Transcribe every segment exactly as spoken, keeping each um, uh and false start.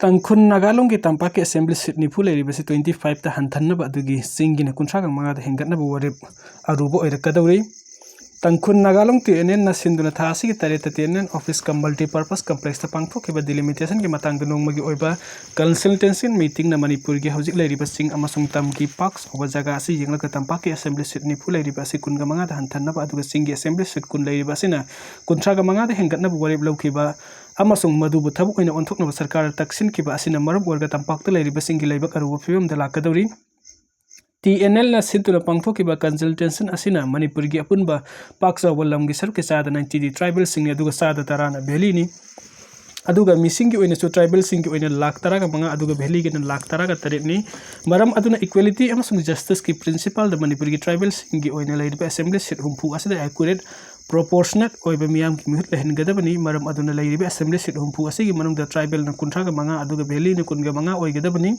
ꯇꯥꯡꯈꯨꯜ ꯅꯥꯒꯥꯂꯣꯡꯒꯤ ꯇꯝꯄꯥꯛꯀꯤ assembly seat ꯅꯤꯐꯨ ꯂꯩꯔꯤꯕꯁꯤ twenty five ꯇ ꯍꯟꯊꯅꯕ ꯑꯗꯨꯒꯤ ꯆꯤꯡꯒꯤꯅ ꯀꯨꯟꯊ꯭ꯔꯥꯒ ꯃꯉꯥꯗ ꯍꯦꯟꯒꯠꯅꯕ ꯋꯥꯔꯦꯞ ꯑꯔꯨꯕ ꯑꯣꯏꯔꯛꯀꯗꯧꯔꯤ꯫ ꯇꯥꯡꯈꯨꯜ ꯅꯥꯒꯥꯂꯣꯡ T N L ꯅ ꯁꯤꯟꯗꯨꯅ ꯊꯥ ꯑꯁꯤꯒꯤ ꯇꯔꯦꯠꯇ T N L office cum multipurpose complex ꯇ ꯄꯥꯡꯊꯣꯛꯈꯤꯕ delimitation ꯒꯤ ꯃꯇꯥꯡꯗ ꯅꯣꯡꯃꯒꯤ ꯑꯣꯏꯕ consultation meeting ꯅ ꯃꯅꯤꯄꯨꯔꯒꯤ ꯍꯧꯖꯤꯛ ꯂꯩꯔꯤꯕ ꯆꯤꯡ ꯑꯃꯁꯨꯡ ꯇꯝꯒꯤ ꯄꯥꯛ ꯆꯥꯎꯕ ꯖꯒꯥ ꯑꯁꯤ ꯌꯦꯡꯂꯒ ꯇꯝꯄꯥꯛꯀꯤ assembly seat ꯅꯤꯐꯨ ꯂꯩꯔꯤꯕ ꯑꯁꯤ ꯀꯨꯟꯒ ꯃꯉꯥꯗ ꯍꯟꯊꯅꯕ ꯑꯗꯨꯒ ꯆꯤꯡꯒꯤ assembly seat ꯀꯨꯟ ꯂꯩꯔꯤꯕ ꯑꯁꯤꯅ ꯀꯨꯟꯊ꯭ꯔꯥꯒ ꯃꯉꯥꯗ ꯍꯦꯟꯒꯠꯅꯕ ꯋꯥꯔꯦꯞ ꯂꯧꯈꯤꯕ ꯑꯃꯁꯨꯡ ꯃꯗꯨꯕꯨ ꯊꯕꯛ ꯑꯣꯏꯅ ꯑꯣꯟꯊꯣꯛꯅꯕ ꯁꯔꯀꯥꯔ ꯇꯛꯁꯤꯟꯈꯤꯕ ꯑꯁꯤꯅ ꯃꯔꯝ ꯑꯣꯏꯔꯒ ꯇꯝꯄꯥꯛꯇ ꯂꯩꯔꯤꯕꯁꯤꯡꯒꯤ ꯂꯥꯏꯕꯛ ꯑꯔꯨꯕ ꯐꯤꯕꯝꯗ ꯂꯥꯛꯀꯗꯧꯔꯤ꯫ T N L ꯅ ꯁꯤꯟꯗꯨꯅ ꯄꯥꯡꯊꯣꯛꯈꯤꯕ consultation ꯑꯁꯤꯅ ꯃꯅꯤꯄꯨꯔꯒꯤ ꯑꯄꯨꯟꯕ ꯄꯥꯛ ꯆꯥꯎꯕ ꯂꯝꯒꯤ ꯁꯔꯨꯛꯀꯤ ꯆꯥꯗ ninety ꯗꯤ tribal ꯁꯤꯡꯅꯤ, ꯑꯗꯨꯒ ꯆꯥꯗ ꯇꯔꯥꯅ valley ꯅꯤ꯫ ꯑꯗꯨꯒ ꯃꯤꯁꯤꯡꯒꯤ ꯑꯣꯏꯅꯁꯨ tribal ꯁꯤꯡꯒꯤ ꯑꯣꯏꯅ ꯂꯥꯈ ꯇꯔꯥꯒ ꯃꯉꯥ, ꯑꯗꯨꯒ valley ꯒꯤꯅ ꯂꯥꯈ ꯇꯔꯥꯒ ꯇꯔꯦꯠꯅꯤ꯫ ꯃꯔꯝ ꯑꯗꯨꯅ equality ꯑꯃꯁꯨꯡ justice ꯀꯤ principle ꯗ ꯃꯅꯤꯄꯨꯔꯒꯤ tribal ꯁꯤꯡꯒꯤ ꯑꯣꯏꯅ ꯂꯩꯔꯤꯕ assembly seat ꯍꯨꯝꯐꯨ ꯑꯁꯤꯗ accurate, proportionate ꯑꯣꯏꯕ ꯃꯤꯌꯥꯝꯒꯤ ꯃꯤꯍꯨꯠ ꯂꯩꯍꯟꯒꯗꯕꯅꯤ꯫ ꯃꯔꯝ ꯑꯗꯨꯅ ꯂꯩꯔꯤꯕ assembly seat ꯍꯨꯝꯐꯨ ꯑꯁꯤꯒꯤ ꯃꯅꯨꯡꯗ tribal ꯅ ꯀꯨꯟꯊ꯭ꯔꯥꯒ ꯃꯉꯥ, ꯑꯗꯨꯒ valley ꯅ ꯀꯨꯟꯒ ꯃꯉꯥ ꯑꯣꯏꯒꯗꯕꯅꯤ꯫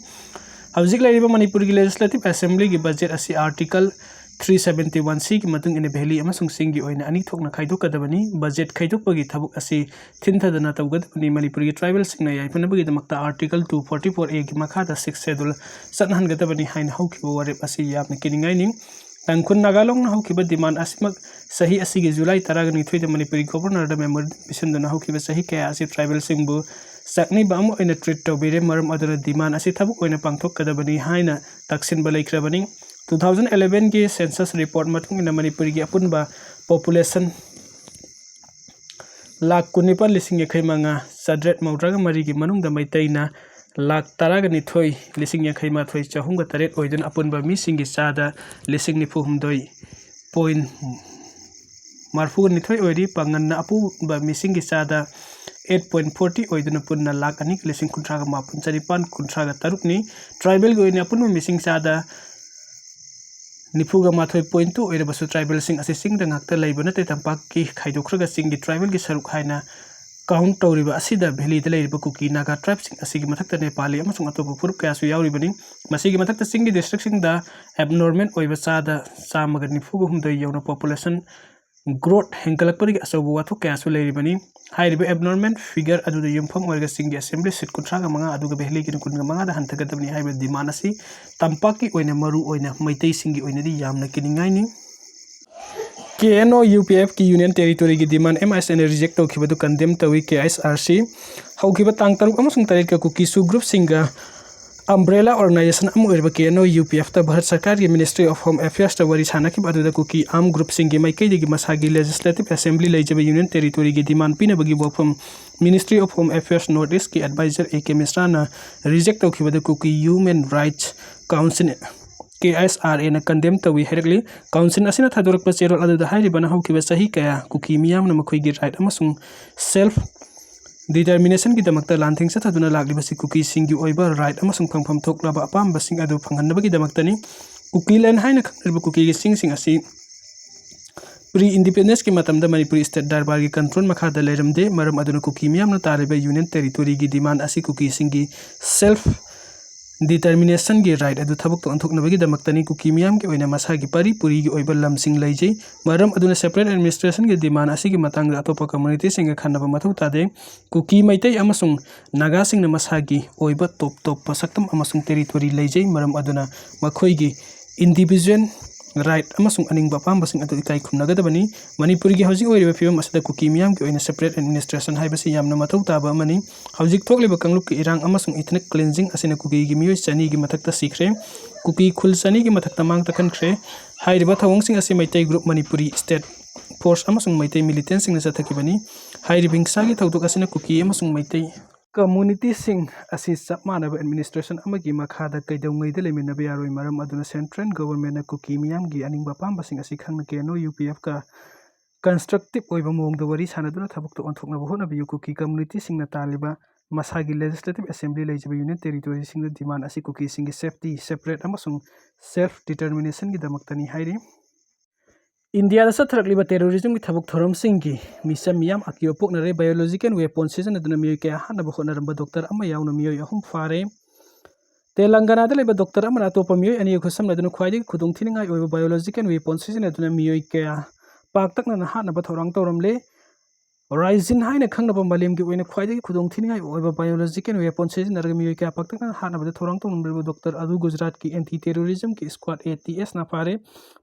ꯍꯧꯖꯤꯛ ꯂꯩꯔꯤꯕ ꯃꯅꯤꯄꯨꯔꯒꯤ legislative assembly ꯒꯤ budget ꯑꯁꯤ article three seventy one C ꯒꯤ ꯃꯇꯨꯡ ꯏꯟꯅ valley ꯑꯃꯁꯨꯡ ꯆꯤꯡꯒꯤ ꯑꯣꯏꯅ ꯑꯅꯤ ꯊꯣꯛꯅ ꯈꯥꯏꯗꯣꯛꯀꯗꯕꯅꯤ꯫ Budget ꯈꯥꯏꯗꯣꯛꯄꯒꯤ ꯊꯕꯛ ꯑꯁꯤ ꯊꯤꯟꯊꯗꯅ ꯇꯧꯒꯗꯕꯅꯤ꯫ ꯃꯅꯤꯄꯨꯔꯒꯤ tribal ꯁꯤꯡꯅ ꯌꯥꯏꯐꯅꯕꯒꯤꯗꯃꯛꯇ article two forty four A ꯒꯤ ꯃꯈꯥꯗ sixth schedule ꯆꯠꯅꯍꯟꯒꯗꯕꯅꯤ ꯍꯥꯏꯅ ꯍꯧꯈꯤꯕ ꯋꯥꯔꯦꯞ ꯑꯁꯤ ꯌꯥꯝꯅ ꯀꯤꯅꯤꯡꯉꯥꯏꯅꯤ꯫ ꯇꯥꯡꯈꯨꯜ ꯅꯥꯒꯥꯂꯣꯡꯅ ꯍꯧꯈꯤꯕ demand ꯑꯁꯤꯃꯛ ꯆꯍꯤ ꯑꯁꯤꯒꯤ ꯖꯨꯂꯥꯏ ꯇꯔꯥꯒ ꯅꯤꯊꯣꯏꯗ ꯃꯅꯤꯄꯨꯔꯒꯤ governor ꯗ memorandum ꯄꯤꯁꯤꯟꯗꯨꯅ ꯍꯧꯈꯤꯕ ꯆꯍꯤ ꯀꯌꯥ ꯑꯁꯤ tribal ꯁꯤꯡꯕꯨ ꯆꯥꯛꯅꯤꯕ ꯑꯃ ꯑꯣꯏꯅ treat ꯇꯧꯕꯤꯔꯦ꯫ ꯃꯔꯝ ꯑꯗꯨꯅ demand ꯑꯁꯤ ꯊꯕꯛ ꯑꯣꯏꯅ ꯄꯥꯡꯊꯣꯛꯀꯗꯕꯅꯤ ꯍꯥꯏꯅ ꯇꯛꯁꯤꯟꯕ ꯂꯩꯈ꯭ꯔꯕꯅꯤ꯫ Two thousand eleven ꯒꯤ census report ꯃꯇꯨꯡ ꯏꯟꯅ ꯃꯅꯤꯄꯨꯔꯒꯤ ꯑꯄꯨꯟꯕ population ꯂꯥꯈ ꯀꯨꯟꯅꯤꯄꯥꯜ ꯂꯤꯁꯤꯡ ꯌꯥꯡꯈꯩ ꯃꯉꯥ ꯆꯥꯇ꯭ꯔꯦꯠ ꯃꯧꯗ꯭ꯔꯥꯒ ꯃꯔꯤꯒꯤ ꯃꯅꯨꯡꯗ ꯃꯩꯇꯩꯅ ꯂꯥꯈ ꯇꯔꯥꯒ ꯅꯤꯊꯣꯏ ꯂꯤꯁꯤꯡ ꯌꯥꯡꯈꯩ ꯃꯥꯊꯣꯏ ꯆꯍꯨꯝꯒ ꯇꯔꯦꯠ ꯑꯣꯏꯗꯨꯅ ꯑꯄꯨꯟꯕ ꯃꯤꯁꯤꯡꯒꯤ ꯆꯥꯗ ꯂꯤꯁꯤꯡ ꯅꯤꯐꯨ ꯍꯨꯝꯗꯣꯏ point ꯃꯔꯤꯐꯨꯒ ꯅꯤꯊꯣꯏ ꯑꯣꯏꯔꯤ꯫ ꯄꯥꯡꯒꯟꯅ ꯑꯄꯨꯟꯕ ꯃꯤꯁꯤꯡꯒꯤ ꯆꯥꯗ eight point forty ꯑꯣꯏꯗꯨꯅ ꯄꯨꯟꯅ ꯂꯥꯈ ꯑꯅꯤꯒ ꯂꯤꯁꯤꯡ ꯀꯨꯟꯊ꯭ꯔꯥꯒ ꯃꯥꯄꯟ ꯆꯅꯤꯄꯥꯟ ꯀꯨꯟꯊ꯭ꯔꯥꯒ ꯇꯔꯨꯛꯅꯤ꯫ Tribal ꯒꯤ ꯑꯣꯏꯅ ꯑꯄꯨꯟꯕ ꯃꯤꯁꯤꯡ ꯆꯥꯗ ꯅꯤꯐꯨꯒ ꯃꯥꯊꯣꯏ point two ꯑꯣꯏꯔꯕꯁꯨ tribal ꯁꯤꯡ ꯑꯁꯤ ꯆꯤꯡꯗ ꯉꯥꯛꯇ ꯂꯩꯕ ꯅꯠꯇꯦ꯫ ꯇꯝꯄꯥꯛꯀꯤ ꯈꯥꯏꯗꯣꯛꯈ꯭ꯔꯒ ꯆꯤꯡꯒꯤ tribal ꯒꯤ ꯁꯔꯨꯛ ꯍꯥꯏꯅ count ꯇꯧꯔꯤꯕ ꯑꯁꯤꯗ valley ꯗ ꯂꯩꯔꯤꯕ ꯀꯨꯀꯤ, ꯅꯥꯒꯥ tribe ꯁꯤꯡ ꯑꯁꯤꯒꯤ ꯃꯊꯛꯇ ꯅꯦꯄꯥꯂꯤ ꯑꯃꯁꯨꯡ ꯑꯇꯣꯞꯄ ꯐꯨꯔꯨꯞ ꯀꯌꯥꯁꯨ ꯌꯥꯎꯔꯤꯕꯅꯤ꯫ ꯃꯁꯤꯒꯤ ꯃꯊꯛꯇ ꯆꯤꯡꯒꯤ district ꯁꯤꯡꯗ abnormal ꯑꯣꯏꯕ ꯆꯥꯗ ꯆꯥꯝꯃꯒ ꯅꯤꯐꯨꯒ ꯍꯨꯝꯗꯣꯏ ꯌꯧꯅ population ꯒ꯭ꯔꯣꯠ ꯍꯦꯟꯒꯠꯂꯛꯄꯗꯒꯤ ꯑꯆꯧꯕ ꯋꯥꯊꯣꯛ ꯀꯌꯥꯁꯨ ꯂꯩꯔꯤꯕꯅꯤ꯫ ꯍꯥꯏꯔꯤꯕ ꯑꯦꯕꯅꯣꯔꯃꯦꯜ ꯐꯤꯒꯔ ꯑꯗꯨꯗ ꯌꯨꯝꯐꯝ ꯑꯣꯏꯔꯒ ꯆꯤꯡꯒꯤ ꯑꯦꯁꯦꯝꯕ꯭ꯂꯤ ꯁꯤꯠ ꯀꯨꯟꯊ꯭ꯔꯥꯒ ꯃꯉꯥ ꯑꯗꯨꯒ ꯚꯦꯂꯤꯒꯤꯅ ꯀꯨꯟꯒ ꯃꯉꯥꯗ ꯍꯟꯊꯒꯗꯕꯅꯤ ꯍꯥꯏꯕ ꯗꯤꯃꯥꯟ ꯑꯁꯤ ꯇꯝꯄꯥꯛꯀꯤ ꯑꯣꯏꯅ ꯃꯔꯨ ꯑꯣꯏꯅ ꯃꯩꯇꯩꯁꯤꯡꯒꯤ ꯑꯣꯏꯅꯗꯤ ꯌꯥꯝꯅ ꯀꯤꯅꯤꯡꯉꯥꯏꯅꯤ꯫ ꯀꯦ ꯑꯦꯟ ꯑꯣ ꯌꯨ ꯄꯤ ꯑꯦꯐꯀꯤ ꯌꯨꯅꯤꯌꯟ ꯇꯦꯔꯤꯇꯣꯔꯤꯒꯤ ꯗꯤꯃꯥꯟ ꯑꯦꯝ ꯑꯥꯏ ꯑꯦꯁ ꯑꯦꯅ ꯔꯤꯖꯦꯛ ꯇꯧꯈꯤꯕꯗꯨ ꯀꯟꯗꯦꯝ ꯇꯧꯏ꯫ ꯀꯦ ꯑꯥꯏ ꯑꯦꯁ ꯑꯥꯔ ꯁꯤ ꯍꯧꯈꯤꯕ ꯇꯥꯡ ꯇꯔꯨꯛ ꯑꯃꯁꯨꯡ ꯇꯔꯦꯠꯀ ꯀꯨꯀꯤꯁꯨ ꯒ꯭ꯔꯨꯞꯁꯤꯡꯒ ꯑꯝꯕ꯭ꯔꯦꯂꯥ ꯑꯣꯔꯒꯅꯥꯏꯖꯦꯁꯟ ꯑꯃ ꯑꯣꯏꯔꯤꯕ ꯀꯦ ꯑꯦꯟ ꯑꯣ ꯌꯨ ꯄꯤ ꯑꯦꯐꯇ ꯚꯥꯔꯠ ꯁꯔꯀꯥꯔꯒꯤ ꯃꯤꯅꯤꯁꯇ꯭ꯔꯤ ꯑꯣꯐ ꯍꯣꯝ ꯑꯦꯐꯤꯌꯔꯁꯇ ꯋꯥꯔꯤ ꯁꯥꯅꯈꯤꯕ ꯑꯗꯨꯗ ꯀꯨꯀꯤ ꯑꯥꯔꯝ ꯒ꯭ꯔꯨꯞꯁꯤꯡꯒꯤ ꯃꯥꯏꯀꯩꯗꯒꯤ ꯃꯁꯥꯒꯤ ꯂꯦꯖꯤꯁꯂꯦꯇꯤꯚ ꯑꯦꯁꯦꯝꯕ꯭ꯂꯤ ꯂꯩꯖꯕ ꯌꯨꯅꯤꯌꯟ ꯇꯦꯔꯤꯇꯣꯔꯤꯒꯤ ꯗꯤꯃꯥꯟ ꯄꯤꯅꯕꯒꯤ ꯋꯥꯐꯝ ministry of home affairs north ꯏꯁꯀꯤ ꯑꯦꯗꯚꯥꯏꯖꯔ ꯑꯦ ꯀꯦ ꯃꯤꯁ꯭ꯔꯥꯅ ꯔꯤꯖꯦꯛ ꯇꯧꯈꯤꯕꯗ Kuki human rights council, K I S R ꯑꯦꯅ ꯀꯟꯗꯦꯝ ꯇꯧꯏ ꯍꯥꯏꯔꯛꯂꯤ꯫ ꯀꯥꯎꯟꯁꯤꯜ ꯑꯁꯤꯅ ꯊꯥꯗꯣꯔꯛꯄ ꯆꯦꯔꯣꯜ ꯑꯗꯨꯗ ꯍꯥꯏꯔꯤꯕꯅ ꯍꯧꯈꯤꯕ ꯆꯍꯤ ꯀꯌꯥ ꯀꯨꯀꯤ ꯃꯤꯌꯥꯝꯅ ꯃꯈꯣꯏꯒꯤ ꯔꯥꯏꯠ ꯑꯃꯁꯨꯡ ꯁꯦꯜꯐ ꯗꯤꯇꯔꯃꯤꯅꯦꯁꯟꯒꯤꯗꯃꯛꯇ ꯂꯥꯟꯊꯦꯡ ꯆꯠꯊꯗꯨꯅ ꯂꯥꯛꯂꯤꯕꯁꯤ ꯀꯨꯀꯤꯁꯤꯡꯒꯤ ꯑꯣꯏꯕ ꯔꯥꯏꯠ ꯑꯃꯁꯨꯡ ꯐꯪꯐꯝ ꯊꯣꯛꯂꯕ ꯑꯄꯥꯝꯕꯁꯤꯡ ꯑꯗꯨ ꯐꯪꯍꯟꯅꯕꯒꯤꯗꯃꯛꯇꯅꯤ꯫ ꯀꯨꯀꯤ ꯂꯦꯟ ꯍꯥꯏꯅ ꯈꯪꯅꯔꯤꯕ ꯀꯨꯀꯤꯒꯤ ꯆꯤꯡꯁꯤꯡ ꯑꯁꯤ ꯄ꯭ꯔꯤ ꯏꯟꯗꯤꯄꯦꯟꯗꯦꯟꯁꯀꯤ ꯃꯇꯝꯗ ꯃꯅꯤꯄꯨꯔꯤ ꯁ꯭ꯇꯦꯠ ꯗꯔꯕꯥꯔꯒꯤ ꯀꯟꯇ꯭ꯔꯣꯜ ꯃꯈꯥꯗ ꯂꯩꯔꯝꯗꯦ꯫ ꯃꯔꯝ ꯑꯗꯨꯅ ꯀꯨꯀꯤ ꯃꯤꯌꯥꯝꯅ ꯇꯥꯔꯤꯕ ꯌꯨꯅꯤꯌꯟ ꯇꯦꯔꯤꯇꯣꯔꯤꯒꯤ ꯗꯤꯃꯥꯟ ꯑꯁꯤ ꯀꯨꯀꯤꯁꯤꯡꯒꯤ ꯁꯦꯜꯐ ꯗꯤꯇꯔꯃꯤꯅꯦꯁꯟꯒꯤ ꯔꯥꯏꯠ ꯑꯗꯨ ꯊꯕꯛꯇ ꯑꯣꯟꯊꯣꯛꯅꯕꯒꯤꯗꯃꯛꯇꯅꯤ꯫ ꯀꯨꯀꯤ ꯃꯤꯌꯥꯝꯒꯤ ꯑꯣꯏꯅ ꯃꯁꯥꯒꯤ ꯄꯔꯤ ꯄꯨꯔꯤꯒꯤ ꯑꯣꯏꯕ ꯂꯝꯁꯤꯡ ꯂꯩꯖꯩ꯫ ꯃꯔꯝ ꯑꯗꯨꯅ ꯁꯦꯄꯔꯦꯠ ꯑꯦꯗꯃꯤꯅꯤꯁꯇ꯭ꯔꯦꯁꯟꯒꯤ ꯗꯤꯃꯥꯟ ꯑꯁꯤꯒꯤ ꯃꯇꯥꯡꯗ ꯑꯇꯣꯞꯄ ꯀꯝꯃꯨꯅꯤꯇꯤꯁꯤꯡꯒ ꯈꯟꯅꯕ ꯃꯊꯧ ꯇꯥꯗꯦ꯫ ꯀꯨꯀꯤ, ꯃꯩꯇꯩ ꯑꯃꯁꯨꯡ ꯅꯥꯒꯥꯁꯤꯡꯅ ꯃꯁꯥꯒꯤ ꯑꯣꯏꯕ ꯇꯣꯞ ꯇꯣꯞꯄ ꯁꯛꯇꯝ ꯑꯃꯁꯨꯡ ꯇꯦꯔꯤꯇꯣꯔꯤ ꯂꯩꯖꯩ꯫ ꯃꯔꯝ ꯑꯗꯨꯅ ꯃꯈꯣꯏꯒꯤ ꯏꯟꯗꯤꯚꯤꯖꯨꯋꯦꯜ ꯔꯥꯏꯠ ꯑꯃꯁꯨꯡ ꯑꯅꯤꯡꯕ ꯑꯄꯥꯝꯕꯁꯤꯡ ꯑꯗꯨ ꯏꯀꯥꯏ ꯈꯨꯝꯅꯒꯗꯕꯅꯤ꯫ ꯃꯅꯤꯄꯨꯔꯒꯤ ꯍꯧꯖꯤꯛ ꯑꯣꯏꯔꯤꯕ ꯐꯤꯕꯝ ꯑꯁꯤꯗ ꯀꯨꯀꯤ ꯃꯤꯌꯥꯝꯒꯤ ꯑꯣꯏꯅ ꯁꯦꯄꯔꯦꯠ ꯑꯦꯗꯃꯤꯅꯤꯁꯇ꯭ꯔꯦꯁꯟ ꯍꯥꯏꯕꯁꯤ ꯌꯥꯝꯅ ꯃꯊꯧ ꯇꯥꯕ ꯑꯃꯅꯤ꯫ ꯍꯧꯖꯤꯛ ꯊꯣꯛꯂꯤꯕ ꯀꯥꯡꯂꯨꯞꯀꯤ ꯏꯔꯥꯡ ꯑꯃꯁꯨꯡ ꯏꯊꯅꯤꯛ ꯀ꯭ꯂꯤꯟꯖꯤꯡ ꯑꯁꯤꯅ ꯀꯨꯀꯤꯒꯤ ꯃꯤꯑꯣꯏ ꯆꯅꯤꯒꯤ ꯃꯊꯛꯇ ꯁꯤꯈ꯭ꯔꯦ꯫ ꯀꯨꯀꯤ ꯈꯨꯜ ꯆꯅꯤꯒꯤ ꯃꯊꯛꯇ ꯃꯥꯡ ꯇꯥꯛꯍꯟꯈ꯭ꯔꯦ꯫ ꯍꯥꯏꯔꯤꯕ ꯊꯧꯑꯣꯡꯁꯤꯡ ꯑꯁꯤ Meitei group, Manipuri state force ꯑꯃꯁꯨꯡ ꯃꯩꯇꯩ ꯃꯤꯂꯤꯇꯦꯟꯁꯤꯡꯅ ꯆꯠꯊꯈꯤꯕꯅꯤ꯫ ꯍꯥꯏꯔꯤꯕ ꯍꯤꯡꯁꯥꯒꯤ ꯊꯧꯗꯣꯛ ꯑꯁꯤꯅ ꯀꯨꯀꯤ ꯑꯃꯁꯨꯡ ꯃꯩꯇꯩ ꯀꯝꯃꯨꯅꯤꯇꯤꯁꯤꯡ ꯑꯁꯤ ꯆꯞ ꯃꯥꯟꯅꯕ ꯑꯦꯗꯃꯤꯅꯤꯁꯇ꯭ꯔꯦꯁꯟ ꯑꯃꯒꯤ ꯃꯈꯥꯗ ꯀꯩꯗꯧꯉꯩꯗ ꯂꯩꯃꯤꯟꯅꯕ ꯌꯥꯔꯣꯏ꯫ ꯃꯔꯝ ꯑꯗꯨꯅ ꯁꯦꯟꯇ꯭ꯔꯦꯜ ꯒꯣꯚꯔꯟꯃꯦꯟꯠꯅ ꯀꯨꯀꯤ ꯃꯤꯌꯥꯝꯒꯤ ꯑꯅꯤꯡꯕ ꯑꯄꯥꯝꯕꯁꯤꯡ ꯑꯁꯤ ꯈꯪꯅ ꯀꯦ ꯑꯦꯟ ꯑꯣ ꯌꯨ ꯄꯤ ꯑꯦꯐꯀ ꯀꯟꯁꯇ꯭ꯔꯛꯇꯤꯚ ꯑꯣꯏꯕ ꯃꯑꯣꯡꯗ ꯋꯥꯔꯤ ꯁꯥꯅꯗꯨꯅ ꯊꯕꯛꯇ ꯑꯣꯟꯊꯣꯛꯅꯕ ꯍꯣꯠꯅꯕꯤꯌꯨ꯫ ꯀꯨꯀꯤ ꯀꯝꯃꯨꯅꯤꯇꯤꯁꯤꯡꯅ ꯇꯥꯜꯂꯤꯕ ꯃꯁꯥꯒꯤ ꯂꯦꯖꯤꯁꯂꯦꯇꯤꯚ ꯑꯦꯁꯦꯝꯕ꯭ꯂꯤ ꯂꯩꯖꯕ ꯌꯨꯅꯤꯌꯟ ꯇꯦꯔꯤꯇꯣꯔꯤꯁꯤꯡꯗ ꯗꯤꯃꯥꯟ ꯑꯁꯤ ꯀꯨꯀꯤꯁꯤꯡꯒꯤ ꯁꯦꯐꯇꯤ, ꯁꯦꯄꯔꯦꯠ ꯑꯃꯁꯨꯡ ꯁꯦꯜꯐ ꯗꯤꯇꯔꯃꯤꯅꯦꯁꯟꯒꯤꯗꯃꯛꯇꯅꯤ ꯍꯥꯏꯔꯤ꯫ ꯏꯟꯗꯤꯌꯥꯗ ꯆꯠꯊꯔꯛꯂꯤꯕ ꯇꯦꯔꯣꯔꯤꯖꯝꯒꯤ ꯊꯕꯛ ꯊꯧꯔꯝꯁꯤꯡꯒꯤ ꯃꯤꯆꯝ ꯃꯤꯌꯥꯝ ꯑꯀꯤꯕ ꯄꯣꯛꯅꯔꯦ꯫ ꯕꯥꯏꯑꯣꯂꯣꯖꯤꯀꯦꯜ ꯋꯦꯄꯣꯟ ꯁꯤꯖꯤꯟꯅꯗꯨꯅ ꯃꯤꯑꯣꯏ ꯀꯌꯥ ꯍꯥꯠꯅꯕ ꯍꯣꯠꯅꯔꯝꯕ ꯗꯣꯛꯇꯔ ꯑꯃ ꯌꯥꯎꯅ ꯃꯤꯑꯣꯏ ꯑꯍꯨꯝ ꯐꯥꯔꯦ꯫ ꯇꯦꯂꯪꯒꯥꯅꯥꯗ ꯂꯩꯕ ꯗꯣꯛꯇꯔ ꯑꯃꯅ ꯑꯇꯣꯞꯄ ꯃꯤꯑꯣꯏ ꯑꯅꯤꯒ ꯈꯨꯠꯁꯝꯅꯗꯨꯅ ꯈ꯭ꯋꯥꯏꯗꯒꯤ ꯈꯨꯗꯣꯡꯊꯤꯅꯤꯡꯉꯥꯏ ꯑꯣꯏꯕ ꯕꯥꯏꯑꯣꯂꯣꯖꯤꯀꯦꯜ ꯋꯦꯄꯣꯟ ꯁꯤꯖꯤꯟꯅꯗꯨꯅ ꯃꯤꯑꯣꯏ ꯀꯌꯥ ꯄꯥꯛꯇꯛꯅꯅ ꯍꯥꯠꯅꯕ ꯊꯧꯔꯥꯡ ꯇꯧꯔꯝꯂꯦ꯫ ꯔꯥꯏꯖꯤꯟ ꯍꯥꯏꯅ ꯈꯪꯅꯕ ꯃꯥꯂꯦꯝꯒꯤ ꯑꯣꯏꯅ ꯈ꯭ꯋꯥꯏꯗꯒꯤ ꯈꯨꯗꯣꯡꯊꯤꯅꯤꯡꯉꯥꯏ ꯑꯣꯏꯕ biological weapon ꯁꯤꯖꯤꯟꯅꯔꯒ ꯃꯤꯑꯣꯏ ꯀꯌꯥ ꯄꯥꯛꯇꯛꯅꯅ ꯍꯥꯠꯅꯕꯗ ꯊꯧꯔꯥꯡ ꯇꯧꯔꯝꯂꯤꯕ ꯗꯣꯛꯇꯔ ꯑꯗꯨ ꯒꯨꯖꯔꯥꯠꯀꯤ anti terrorism ꯒꯤ squad, ATS ꯅ ꯐꯥꯔꯦ꯫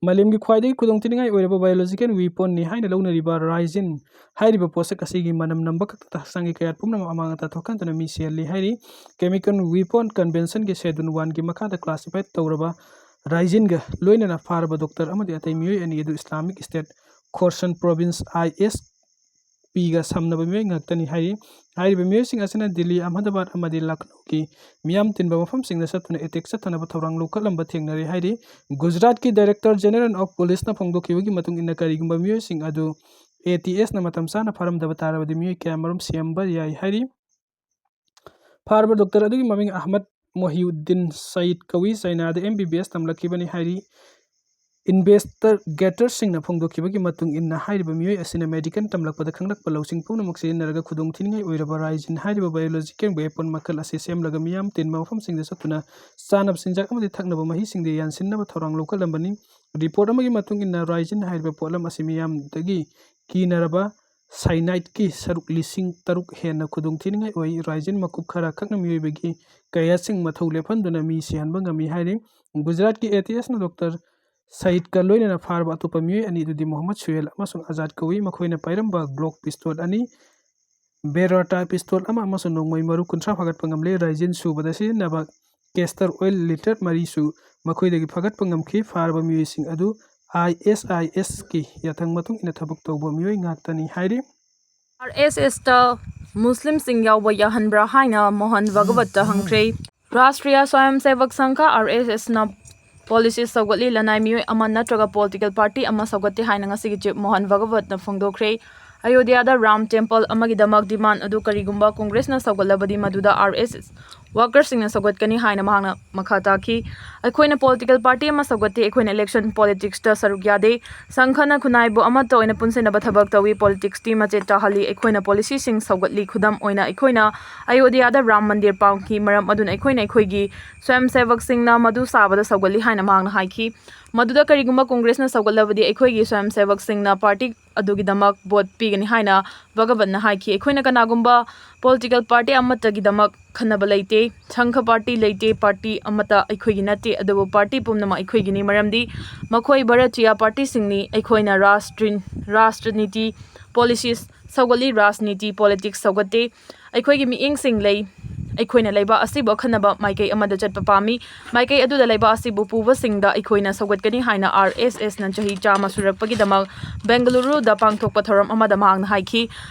ꯃꯥꯂꯦꯝꯒꯤ ꯈ꯭ꯋꯥꯏꯗꯒꯤ ꯈꯨꯗꯣꯡꯊꯤꯅꯤꯡꯉꯥꯏ ꯑꯣꯏꯔꯕ biological weapon ꯅꯤ ꯍꯥꯏꯅ ꯂꯧꯅꯔꯤꯕ ꯔꯥꯏꯖꯤꯟ ꯍꯥꯏꯔꯤꯕ ꯄꯣꯠꯁꯛ ꯑꯁꯤꯒꯤ ꯃꯅꯝ ꯅꯝꯕ ꯈꯛꯇꯗ ꯍꯛꯆꯥꯡꯒꯤ ꯀꯌꯥꯠ ꯄꯨꯝꯅꯃꯛ ꯑꯃꯥꯡ ꯑꯇꯥ ꯊꯣꯛꯍꯟꯗꯨꯅ ꯃꯤ ꯁꯤꯍꯜꯂꯤ ꯍꯥꯏꯔꯤ꯫ Chemical Weapon Convention ꯒꯤ Schedule one ꯒꯤ ꯃꯈꯥꯗ classified ꯇꯧꯔꯕ ꯔꯥꯏꯖꯤꯟꯒ ꯂꯣꯏꯅꯅ ꯐꯥꯔꯕ ꯗꯣꯛꯇꯔ ꯑꯃꯗꯤ ꯑꯇꯩ ꯃꯤꯑꯣꯏ ꯑꯅꯤ ꯑꯗꯨ Islamic State Khorasan Province, ISP ꯒ ꯁꯝꯅꯕ ꯃꯤꯑꯣꯏ ꯉꯥꯛꯇꯅꯤ ꯍꯥꯏꯔꯤ꯫ ꯍꯥꯏꯔꯤꯕ ꯃꯤꯑꯣꯏꯁꯤꯡ ꯑꯁꯤꯅ ꯗꯤꯜꯂꯤ, ꯑꯍꯃꯗꯥꯕꯥꯗ ꯑꯃꯗꯤ ꯂꯈꯅꯧꯒꯤ ꯃꯤꯌꯥꯝ ꯇꯤꯟꯕ ꯃꯐꯝꯁꯤꯡꯗ ꯆꯠꯇꯨꯅ attack ꯆꯠꯊꯅꯕ ꯊꯧꯔꯥꯡ ꯂꯧꯈꯠꯂꯝꯕ ꯊꯦꯡꯅꯔꯦ ꯍꯥꯏꯔꯤ꯫ ꯒꯨꯖꯔꯥꯠꯀꯤ Director General of Police ꯅ ꯐꯣꯡꯗꯣꯛꯈꯤꯕꯒꯤ ꯃꯇꯨꯡ ꯏꯟꯅ, ꯀꯔꯤꯒꯨꯝꯕ ꯃꯤꯑꯣꯏꯁꯤꯡ ꯑꯗꯨ ATS ꯅ ꯃꯇꯝ ꯆꯥꯅ ꯐꯥꯔꯝꯗꯕ ꯇꯥꯔꯕꯗꯤ ꯃꯤꯑꯣꯏ ꯀꯌꯥꯃꯔꯨꯝ ꯁꯤꯔꯝꯕ ꯌꯥꯏ ꯍꯥꯏꯔꯤ꯫ ꯐꯥꯔꯕ ꯗꯣꯛꯇꯔ ꯑꯗꯨꯒꯤ ꯃꯃꯤꯡ ꯑꯍꯃꯗ ꯃꯣꯍꯤꯎꯗꯤꯟ ꯁꯌꯤꯗ ꯀꯧꯏ꯫ ꯆꯥꯏꯅꯥꯗ MBBS ꯇꯝꯂꯛꯈꯤꯕꯅꯤ ꯍꯥꯏꯔꯤ꯫ Investigator ꯁꯤꯡꯅ ꯐꯣꯡꯗꯣꯛꯈꯤꯕꯒꯤ ꯃꯇꯨꯡ ꯏꯟꯅ, ꯍꯥꯏꯔꯤꯕ ꯃꯤꯑꯣꯏ ꯑꯁꯤꯅ medical ꯇꯝꯂꯛꯄꯗ ꯈꯪꯂꯛꯄ ꯂꯧꯁꯤꯡ ꯄꯨꯝꯅꯃꯛ ꯁꯤꯖꯤꯟꯅꯔꯒ ꯈꯨꯗꯣꯡꯊꯤꯅꯤꯡꯉꯥꯏ ꯑꯣꯏꯔꯕ ꯔꯥꯏꯖꯤꯟ ꯍꯥꯏꯔꯤꯕ biological weapon ꯃꯈꯜ ꯑꯁꯤ ꯁꯦꯝꯂꯒ ꯃꯤꯌꯥꯝ ꯇꯤꯟꯕ ꯃꯐꯝꯁꯤꯡꯗ ꯆꯠꯇꯨꯅ ꯆꯥꯅꯕ ꯆꯤꯟꯖꯥꯛ ꯑꯃꯗꯤ ꯊꯛꯅꯕ ꯃꯍꯤꯁꯤꯡꯗ ꯌꯥꯟꯁꯤꯟꯅꯕ ꯊꯧꯔꯥꯡ ꯂꯧꯈꯠꯂꯝꯕꯅꯤ꯫ Report ꯑꯃꯒꯤ ꯃꯇꯨꯡ ꯏꯟꯅ, ꯔꯥꯏꯖꯤꯟ ꯍꯥꯏꯔꯤꯕ ꯄꯣꯠꯂꯝ ꯑꯁꯤ ꯃꯤꯌꯥꯝꯗꯒꯤ ꯀꯤꯅꯔꯕ cyanide ꯀꯤ ꯁꯔꯨꯛ ꯂꯤꯁꯤꯡ ꯇꯔꯨꯛ ꯍꯦꯟꯅ ꯈꯨꯗꯣꯡꯊꯤꯅꯤꯡꯉꯥꯏ ꯑꯣꯏ꯫ ꯔꯥꯏꯖꯤꯟ ꯃꯀꯨꯞ ꯈꯔ ꯈꯛꯅ ꯃꯤꯑꯣꯏꯕꯒꯤ ꯀꯌꯥꯠꯁꯤꯡ ꯃꯊꯧ ꯂꯦꯞꯍꯟꯗꯨꯅ ꯃꯤ ꯁꯤꯍꯟꯕ ꯉꯝꯃꯤ ꯍꯥꯏꯔꯤ꯫ ꯒꯨꯖꯔꯥꯠꯀꯤ ATS ꯅ ꯗꯣꯛꯇꯔ ꯁꯌꯤꯗꯀ ꯂꯣꯏꯅꯅ ꯐꯥꯔꯕ ꯑꯇꯣꯞꯄ ꯃꯤꯑꯣꯏ ꯑꯅꯤ ꯑꯗꯨꯗꯤ ꯃꯣꯍꯝꯃꯗ ꯁꯨꯍꯦꯜ ꯑꯃꯁꯨꯡ ꯑꯖꯥꯗ ꯀꯧꯏ꯫ ꯃꯈꯣꯏꯅ ꯄꯥꯏꯔꯝꯕ Glock pistol ꯑꯅꯤ, Beretta pistol ꯑꯃ ꯑꯃꯁꯨꯡ ꯅꯣꯡꯃꯩ ꯃꯔꯨ ꯀꯨꯟꯊ꯭ꯔꯥ ꯐꯥꯒꯠꯄ ꯉꯝꯂꯦ꯫ ꯔꯥꯏꯖꯤꯟ ꯁꯨꯕꯗ ꯁꯤꯖꯤꯟꯅꯕ castor oil litre ꯃꯔꯤꯁꯨ ꯃꯈꯣꯏꯗꯒꯤ ꯐꯥꯒꯠꯄ ꯉꯝꯈꯤ꯫ ꯐꯥꯔꯕ ꯃꯤꯑꯣꯏꯁꯤꯡ ꯑꯗꯨ ISIS ꯀꯤ ꯌꯥꯊꯪ ꯃꯇꯨꯡ ꯏꯟꯅ ꯊꯕꯛ ꯇꯧꯕ ꯃꯤꯑꯣꯏ ꯉꯥꯛꯇꯅꯤ ꯍꯥꯏꯔꯤ꯫ RSS ꯇ ꯃꯨꯁꯂꯤꯝꯁꯤꯡ ꯌꯥꯎꯕ ꯌꯥꯍꯟꯕ꯭ꯔꯥ ꯍꯥꯏꯅ ꯃꯣꯍꯟ ꯚꯒꯋꯠꯇ ꯍꯪꯈ꯭ꯔꯦ꯫ ꯔꯥꯁꯇ꯭ꯔꯤꯌꯥ ꯁ꯭ꯋꯥꯌꯝ ꯁꯦꯚꯛ ꯁꯪꯘ, RSS ꯅ policy ꯁꯧꯒꯠꯂꯤ꯫ ꯂꯅꯥꯏ ꯃꯤꯑꯣꯏ ꯑꯃ ꯅꯠꯇ꯭ꯔꯒ political party ꯑꯃ ꯁꯧꯒꯠꯇꯦ ꯍꯥꯏꯅ ꯉꯁꯤꯒꯤ chief ꯃꯣꯍꯟ ꯚꯒꯋꯠꯅ ꯐꯣꯡꯗꯣꯛꯈ꯭ꯔꯦ꯫ ꯑꯌꯣꯙ꯭ꯌꯥꯗ ꯔꯥꯝ ꯇꯦꯝꯄꯜ ꯑꯃꯒꯤꯗꯃꯛ ꯗꯤꯃꯥꯟ ꯑꯗꯨ ꯀꯔꯤꯒꯨꯝꯕ ꯀꯣꯡꯒ꯭ꯔꯦꯁꯅ ꯁꯧꯒꯠꯂꯕꯗꯤ ꯃꯗꯨꯗ ꯑꯥꯔ ꯑꯦꯁ ꯑꯦꯁ ꯋꯥꯔꯀꯔꯁꯤꯡꯅ ꯁꯧꯒꯠꯀꯅꯤ ꯍꯥꯏꯅ ꯃꯍꯥꯛꯅ ꯃꯈꯥ ꯇꯥꯈꯤ꯫ ꯑꯩꯈꯣꯏꯅ ꯄꯣꯂꯤꯇꯤꯀꯦꯜ ꯄꯥꯔꯇꯤ ꯑꯃ ꯁꯧꯒꯠꯇꯦ, ꯑꯩꯈꯣꯏꯅ ꯏꯂꯦꯛꯁꯟ ꯄꯣꯂꯤꯇꯤꯛꯁꯇ ꯁꯔꯨꯛ ꯌꯥꯗꯦ꯫ ꯁꯪꯘꯅ ꯈꯨꯟꯅꯥꯏꯕꯨ ꯑꯃꯠꯇ ꯑꯣꯏꯅ ꯄꯨꯟꯁꯤꯟꯅꯕ ꯊꯕꯛ ꯇꯧꯏ, ꯄꯣꯂꯤꯇꯤꯛꯁꯇꯤ ꯃꯆꯦꯠ ꯇꯥꯍꯜꯂꯤ꯫ ꯑꯩꯈꯣꯏꯅ ꯄꯣꯂꯤꯁꯤꯁꯤꯡ ꯁꯧꯒꯠꯂꯤ꯫ ꯈꯨꯗꯝ ꯑꯣꯏꯅ ꯑꯩꯈꯣꯏꯅ ꯑꯌꯣꯙ꯭ꯌꯥꯗ ꯔꯥꯝ ꯃꯟꯗꯤꯔ ꯄꯥꯝꯈꯤ, ꯃꯔꯝ ꯑꯗꯨꯅ ꯑꯩꯈꯣꯏꯅ ꯑꯩꯈꯣꯏꯒꯤ ꯁ꯭ꯋꯌꯝꯁꯦꯋꯛꯁꯤꯡꯅ ꯃꯗꯨ ꯁꯥꯕꯗ ꯁꯧꯒꯠꯂꯤ ꯍꯥꯏꯅ ꯃꯍꯥꯛꯅ ꯍꯥꯏꯈꯤ꯫ ꯃꯗꯨꯗ ꯀꯔꯤꯒꯨꯝꯕ ꯀꯣꯡꯒ꯭ꯔꯦꯁꯅ ꯁꯧꯒꯠꯂꯕꯗꯤ ꯑꯩꯈꯣꯏꯒꯤ ꯁ꯭ꯋꯌꯝꯁꯦꯋꯛꯁꯤꯡꯅ ꯄꯥꯔꯇꯤ ꯑꯗꯨꯒꯤꯗꯃꯛ ꯚꯣꯠ ꯄꯤꯒꯅꯤ ꯍꯥꯏꯅ ꯚꯒꯋꯠꯅ ꯍꯥꯏꯈꯤ꯫ ꯑꯩꯈꯣꯏꯅ ꯀꯅꯥꯒꯨꯝꯕ ꯄꯣꯂꯤꯇꯤꯀꯦꯜ ꯄꯥꯔꯇꯤ ꯑꯃꯠꯇꯒꯤꯗꯃꯛ ꯈꯟꯅꯕ ꯂꯩꯇꯦ꯫ ꯁꯪꯘ ꯄꯥꯔꯇꯤ ꯂꯩꯇꯦ, ꯄꯥꯔꯇꯤ ꯑꯃꯠꯇ ꯑꯩꯈꯣꯏꯒꯤ ꯅꯠꯇꯦ, ꯑꯗꯨꯕꯨ ꯄꯥꯔꯇꯤ ꯄꯨꯝꯅꯃꯛ ꯑꯩꯈꯣꯏꯒꯤꯅꯤ, ꯃꯔꯝꯗꯤ ꯃꯈꯣꯏ ꯚꯥꯔꯠꯇꯤꯌꯥ ꯄꯥꯔꯇꯤꯁꯤꯡꯅꯤ꯫ ꯑꯩꯈꯣꯏꯅ ꯔꯥꯁꯇ꯭ꯔꯤ-, ꯔꯥꯁꯇ꯭ꯔꯅꯤꯇꯤ ꯄꯣꯂꯤꯁꯤꯁ ꯁꯧꯒꯠꯂꯤ, ꯔꯥꯖꯅꯤꯇꯤ ꯄꯣꯂꯤꯇꯤꯛꯁ ꯁꯧꯒꯠꯇꯦ꯫ ꯑꯩꯈꯣꯏꯒꯤ ꯃꯤꯠꯌꯦꯡꯁꯤꯡ ꯂꯩ꯫ ꯑꯩꯈꯣꯏꯅ ꯂꯩꯕꯥꯛ ꯑꯁꯤꯕꯨ ꯑꯈꯟꯅꯕ ꯃꯥꯏꯀꯩ ꯑꯃꯗ ꯆꯠꯄ ꯄꯥꯝꯃꯤ꯫ ꯃꯥꯏꯀꯩ ꯑꯗꯨꯗ ꯂꯩꯕꯥꯛ ꯑꯁꯤꯕꯨ ꯄꯨꯕꯁꯤꯡꯗ ꯑꯩꯈꯣꯏꯅ ꯁꯧꯒꯠꯀꯅꯤ ꯍꯥꯏꯅ ꯑꯥꯔ ꯑꯦꯁ ꯑꯦꯁꯅ ꯆꯍꯤ ꯆꯥꯝꯃ ꯁꯨꯔꯛꯄꯒꯤꯗꯃꯛ ꯕꯦꯡꯒꯂꯨꯔꯨꯗ ꯄꯥꯡꯊꯣꯛꯄ ꯊꯧꯔꯝ ꯑꯃꯗ ꯃꯍꯥꯛꯅ ꯍꯥꯏꯈꯤ꯫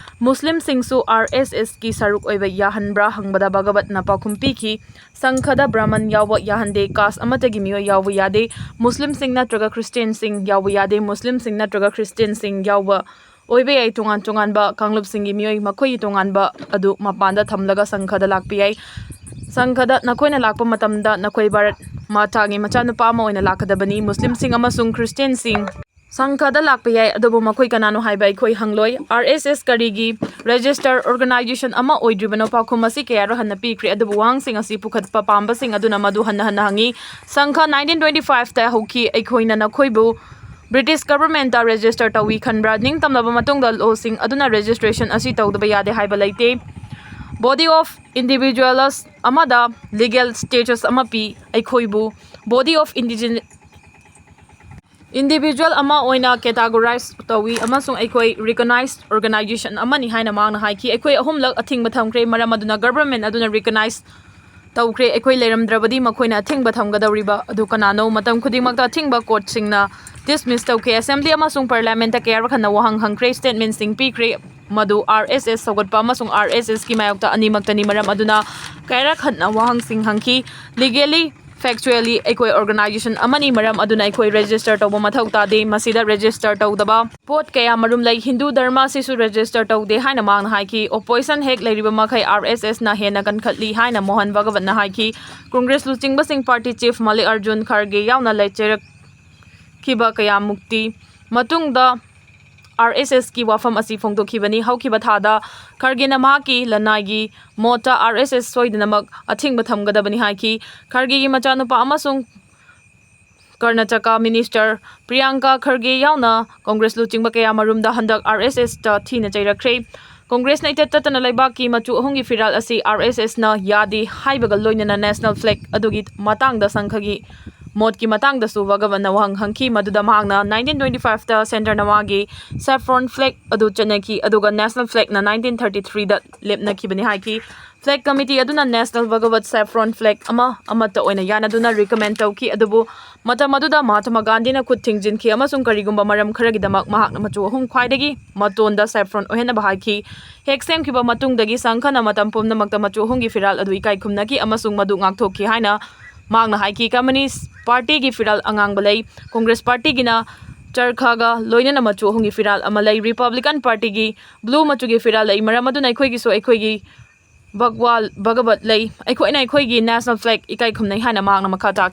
ꯃꯨꯁꯂꯤꯝꯁꯤꯡꯁꯨ ꯑꯥꯔ ꯑꯦꯁ ꯑꯦꯁꯀꯤ ꯁꯔꯨꯛ ꯑꯣꯏꯕ ꯌꯥꯍꯟꯕ꯭ꯔꯥ ꯍꯪꯕꯗ ꯚꯒꯋꯠꯅ ꯄꯥꯎꯈꯨꯝ ꯄꯤꯈꯤ, ꯁꯪꯘꯗ ꯕ꯭ꯔꯥꯍꯃꯟ ꯌꯥꯎꯕ ꯌꯥꯍꯟꯗꯦ, ꯀꯥꯁ ꯑꯃꯠꯇꯒꯤ ꯃꯤꯑꯣꯏ ꯌꯥꯎꯕ ꯌꯥꯗꯦ꯫ ꯃꯨꯁꯂꯤꯝꯁꯤꯡ ꯅꯠꯇ꯭ꯔꯒ ꯈ꯭ꯔꯤꯁꯇꯤꯌꯥꯟꯁꯤꯡ ꯌꯥꯎꯕ ꯌꯥꯗꯦ꯫ ꯃꯨꯁꯂꯤꯝꯁꯤꯡ ꯅꯠꯇ꯭ꯔꯒ ꯈ꯭ꯔꯤꯁꯇꯤꯌꯥꯟꯁꯤꯡ ꯌꯥꯎꯕ ꯑꯣꯏꯕ ꯌꯥꯏ꯫ ꯇꯣꯉꯥꯟ ꯇꯣꯉꯥꯟꯕ ꯀꯥꯡꯂꯨꯞꯁꯤꯡꯒꯤ ꯃꯤꯑꯣꯏ ꯃꯈꯣꯏꯒꯤ ꯇꯣꯉꯥꯟꯕ ꯑꯗꯨ ꯃꯄꯥꯟꯗ ꯊꯝꯂꯒ ꯁꯪꯘꯗ ꯂꯥꯛꯄ ꯌꯥꯏ꯫ ꯁꯪꯘꯗ ꯅꯈꯣꯏꯅ ꯂꯥꯛꯄ ꯃꯇꯝꯗ ꯅꯈꯣꯏ ꯚꯥꯔꯠ ꯃꯥꯇꯥꯒꯤ ꯃꯆꯥꯅꯨꯄꯥ ꯑꯃ ꯑꯣꯏꯅ ꯂꯥꯛꯀꯗꯕꯅꯤ꯫ ꯃꯨꯁꯂꯤꯝꯁꯤꯡ ꯑꯃꯁꯨꯡ ꯈ꯭ꯔꯤꯁꯇꯤꯌꯥꯟꯁꯤꯡ ꯁꯪꯘꯗ ꯂꯥꯛꯄ ꯌꯥꯏ, ꯑꯗꯨꯕꯨ ꯃꯈꯣꯏ ꯀꯅꯥꯅꯣ ꯍꯥꯏꯕ ꯑꯩꯈꯣꯏ ꯍꯪꯂꯣꯏ꯫ ꯑꯥꯔ ꯑꯦꯁ ꯑꯦꯁ ꯀꯔꯤꯒꯤ ꯔꯦꯖꯤꯁꯇꯔ ꯑꯣꯔꯒꯅꯥꯏꯖꯦꯁꯟ ꯑꯃ ꯑꯣꯏꯗ꯭ꯔꯤꯕꯅꯣ? ꯄꯥꯎꯈꯨꯝ ꯑꯁꯤ ꯀꯌꯥꯔꯛ ꯍꯟꯅ ꯄꯤꯈ꯭ꯔꯦ, ꯑꯗꯨꯕꯨ ꯋꯥꯍꯪꯁꯤꯡ ꯑꯁꯤ ꯄꯨꯈꯠꯄ ꯄꯥꯝꯕꯁꯤꯡ ꯑꯗꯨꯅ ꯃꯗꯨ ꯍꯟꯅ ꯍꯟꯅ ꯍꯪꯉꯤ꯫ ꯁꯪꯘ ꯅꯥꯏꯟꯇꯤꯟ ꯇ꯭ꯋꯦꯟꯇꯤ ꯐꯥꯏꯚꯇ ꯍꯧꯈꯤ꯫ ꯑꯩꯈꯣꯏꯅ ꯅꯈꯣꯏꯕꯨ ꯕ꯭ꯔꯤꯇꯤꯁ ꯒꯚꯔꯟꯃꯦꯟꯇ ꯔꯦꯖꯤꯁꯇꯔ ꯇꯧꯏ ꯈꯟꯕ꯭ꯔꯥ? ꯅꯤꯡꯇꯝꯂꯕ ꯃꯇꯨꯡꯗ ꯂꯣꯁꯤꯡ ꯑꯗꯨꯅ ꯔꯦꯖꯤꯁꯇ꯭ꯔꯦꯁꯟ ꯑꯁꯤ ꯇꯧꯗꯕ ꯌꯥꯗꯦ ꯍꯥꯏꯕ ꯂꯩꯇꯦ꯫ ꯕꯣꯗꯤ ꯑꯣꯐ ꯏꯟꯗꯤꯚꯤꯖꯨꯋꯦꯂꯁ ꯑꯃꯗ ꯂꯤꯒꯦꯜ ꯁ꯭ꯇꯦꯇꯁ ꯑꯃ ꯄꯤ꯫ ꯑꯩꯈꯣꯏꯕꯨ ꯕꯣꯗꯤ ꯑꯣꯐ ꯏꯟꯗꯤꯖꯤꯟ-, ꯏꯟꯗꯤꯚꯤꯖꯨꯋꯦꯜ ꯑꯃ ꯑꯣꯏꯅ ꯀꯦꯇꯥꯒꯣꯔꯥꯏꯖ ꯇꯧꯏ ꯑꯃꯁꯨꯡ ꯑꯩꯈꯣꯏ ꯔꯤꯀꯣꯅꯥꯏꯖ ꯑꯣꯔꯒꯅꯥꯏꯖꯦꯁꯟ ꯑꯃꯅꯤ ꯍꯥꯏꯅ ꯃꯍꯥꯛꯅ ꯍꯥꯏꯈꯤ꯫ ꯑꯩꯈꯣꯏ ꯑꯍꯨꯝꯂꯛ ꯑꯊꯤꯡꯕ ꯊꯝꯈ꯭ꯔꯦ, ꯃꯔꯝ ꯑꯗꯨꯅ ꯒꯚꯔꯟꯃꯦꯟꯠ ꯑꯗꯨꯅ ꯔꯤꯀꯣꯅꯥꯏꯖ ꯇꯧꯈ꯭ꯔꯦ꯫ ꯑꯩꯈꯣꯏ ꯂꯩꯔꯝꯗ꯭ꯔꯕꯗꯤ ꯃꯈꯣꯏꯅ ꯑꯊꯤꯡꯕ ꯊꯝꯒꯗꯧꯔꯤꯕ ꯑꯗꯨ ꯀꯅꯥꯅꯣ? ꯃꯇꯝ ꯈꯨꯗꯤꯡꯃꯛꯇ ꯑꯊꯤꯡꯕ ꯀꯣꯔꯠꯁꯤꯡꯅ ꯗꯤꯁꯃꯤꯁ ꯇꯧꯈꯤ꯫ ꯑꯦꯁꯦꯝꯕ꯭ꯂꯤ ꯑꯃꯁꯨꯡ ꯄꯥꯔꯂꯤꯌꯥꯃꯦꯟꯠꯇ ꯀꯌꯥꯔꯛ ꯍꯟꯅ ꯋꯥꯍꯪ ꯍꯪꯈ꯭ꯔꯦ, ꯁ꯭ꯇꯦꯠꯃꯦꯟꯠꯁꯤꯡ ꯄꯤꯈ꯭ꯔꯦ꯫ ꯃꯗꯨ ꯑꯥꯔ ꯑꯦꯁ ꯑꯦꯁ ꯁꯧꯒꯠꯄ ꯑꯃꯁꯨꯡ ꯑꯥꯔ ꯑꯦꯁ ꯑꯦꯁꯀꯤ ꯃꯥꯌꯣꯛꯇ ꯑꯅꯤꯃꯛꯇꯅꯤ꯫ ꯃꯔꯝ ꯑꯗꯨꯅ ꯀꯌꯥꯔꯛ ꯍꯟꯅ ꯋꯥꯍꯪꯁꯤꯡ ꯍꯪꯈꯤ꯫ ꯂꯤꯒꯦꯂꯤ Factually, ꯑꯩꯈꯣꯏ organization ꯑꯃꯅꯤ, ꯃꯔꯝ ꯑꯗꯨꯅ ꯑꯩꯈꯣꯏ register ꯇꯧꯕ ꯃꯊꯧ ꯇꯥꯗꯦ꯫ ꯃꯁꯤꯗ register ꯇꯧꯗꯕ ꯄꯣꯠ ꯀꯌꯥ ꯃꯔꯨꯝ ꯂꯩ꯫ ꯍꯤꯟꯗꯨ ꯙꯔꯃ ꯑꯁꯤꯁꯨ register ꯇꯧꯗꯦ ꯍꯥꯏꯅ ꯃꯍꯥꯛꯅ ꯍꯥꯏꯈꯤ꯫ Opposition ꯍꯦꯛ ꯂꯩꯔꯤꯕ ꯃꯈꯩ RSSꯅ ꯍꯦꯟꯅ ꯀꯟꯈꯠꯂꯤ ꯍꯥꯏꯅ ꯃꯣꯍꯟ ꯚꯒꯋꯠꯅ ꯍꯥꯏꯈꯤ꯫ Congress ꯂꯨꯆꯤꯡꯕꯁꯤꯡ party chief Mallikarjun Kharge ꯌꯥꯎꯅ ꯂꯩꯆꯔꯛꯈꯤꯕ ꯀꯌꯥꯃꯨꯛꯇꯤ ꯃꯇꯨꯡꯗ RSSꯀꯤ ꯋꯥꯐꯝ ꯑꯁꯤ ꯐꯣꯡꯗꯣꯛꯈꯤꯕꯅꯤ꯫ ꯍꯧꯈꯤꯕ ꯊꯥꯗ ꯈꯔꯒꯦꯅ ꯃꯍꯥꯛꯀꯤ ꯂꯅꯥꯏꯒꯤ ꯃꯣꯠꯇ RSS ꯁꯣꯏꯗꯅꯃꯛ ꯑꯊꯤꯡꯕ ꯊꯝꯒꯗꯕꯅꯤ ꯍꯥꯏꯈꯤ꯫ ꯈꯔꯒꯦꯒꯤ ꯃꯆꯥꯅꯨꯄꯥ ꯑꯃꯁꯨꯡ ꯀꯔꯅꯥꯇꯀꯥ minister ꯄ꯭ꯔꯤꯌꯥꯡꯀꯥ ꯈꯔꯒꯦ ꯌꯥꯎꯅ Congress ꯂꯨꯆꯤꯡꯕ ꯀꯌꯥ ꯃꯔꯨꯝꯗ ꯍꯟꯗꯛ RSSꯇ ꯊꯤꯅ ꯆꯩꯔꯛꯈ꯭ꯔꯦ꯫ Congressꯅ ꯏꯇꯠ ꯇꯠꯇꯅ ꯂꯩꯕꯥꯛꯀꯤ ꯃꯆꯨ ꯑꯍꯨꯝꯒꯤ ꯐꯤꯔꯥꯜ ꯑꯁꯤ RSSꯅ ꯌꯥꯗꯦ ꯍꯥꯏꯕꯒ ꯂꯣꯏꯅꯅ national flag ꯑꯗꯨꯒꯤ ꯃꯇꯥꯡꯗ ꯁꯪꯘꯒꯤ ꯃꯣꯠꯀꯤ ꯃꯇꯥꯡꯗꯁꯨ ꯚꯒꯋꯟꯅ ꯋꯥꯍꯪ ꯍꯪꯈꯤ, ꯃꯗꯨꯗ ꯃꯍꯥꯛꯅ nineteen twenty-fiveꯇ Chandra Nawagꯒꯤ saffron flag ꯑꯗꯨ ꯆꯠꯅꯈꯤ, ꯑꯗꯨꯒ national flagꯅ nineteen thirty-threeꯗ ꯂꯦꯞꯅꯈꯤꯕꯅꯤ ꯍꯥꯏꯈꯤ꯫ Flag committee ꯑꯗꯨꯅ national Bhagawat saffron flag ꯑꯃ ꯑꯃꯠꯇ ꯑꯣꯏꯅ ꯌꯥꯅꯗꯨꯅ recommend ꯇꯧꯈꯤ, ꯑꯗꯨꯕꯨ ꯃꯇꯝ ꯑꯗꯨꯗ ꯃꯍꯥꯇꯃꯥ ꯒꯥꯟꯙꯤꯅ ꯈꯨꯠ ꯊꯤꯡꯖꯤꯟꯈꯤ ꯑꯃꯁꯨꯡ ꯀꯔꯤꯒꯨꯝꯕ ꯃꯔꯝ ꯈꯔꯒꯤꯗꯃꯛ ꯃꯍꯥꯛꯅ ꯃꯆꯨ ꯑꯍꯨꯝ ꯈ꯭ꯋꯥꯏꯗꯒꯤ ꯃꯇꯣꯟꯗ saffron ꯑꯣꯏꯍꯟꯅꯕ ꯍꯥꯏꯈꯤ꯫ ꯍꯦꯛ ꯁꯦꯝꯈꯤꯕ ꯃꯇꯨꯡꯗꯒꯤ ꯁꯪꯘꯅ ꯃꯇꯝ ꯄꯨꯝꯅꯃꯛꯇ ꯃꯆꯨ ꯑꯍꯨꯝꯒꯤ ꯐꯤꯔꯥꯜ ꯑꯗꯨ ꯏꯀꯥꯏ ꯈꯨꯝꯅꯈꯤ ꯑꯃꯁꯨꯡ ꯃꯗꯨ ꯉꯥꯛꯊꯣꯛꯈꯤ ꯍꯥꯏꯅ ꯃꯍꯥꯛꯅ ꯍꯥꯏꯈꯤ꯫ Communist Partyꯒꯤ ꯐꯤꯔꯥꯜ ꯑꯉꯥꯡꯕ ꯂꯩ꯫ Congress Partyꯒꯤꯅ ꯆꯔꯈꯒ ꯂꯣꯏꯅꯅ ꯃꯆꯨ ꯑꯍꯨꯝꯒꯤ ꯐꯤꯔꯥꯜ ꯑꯃ ꯂꯩ꯫ Republican Partyꯒꯤ blue ꯃꯆꯨꯒꯤ ꯐꯤꯔꯥꯜ ꯂꯩ꯫ ꯃꯔꯝ ꯑꯗꯨꯅ ꯑꯩꯈꯣꯏꯒꯤꯁꯨ ꯑꯩꯈꯣꯏꯒꯤ ꯚꯒꯋꯥꯜ, ꯚꯒꯋꯠ ꯂꯩ꯫ ꯑꯩꯈꯣꯏꯅ ꯑꯩꯈꯣꯏꯒꯤ national flag ꯏꯀꯥꯏ ꯈꯨꯝꯅꯩ ꯍꯥꯏꯅ ꯃꯍꯥꯛꯅ ꯃꯈꯥ ꯇꯥꯈꯤ꯫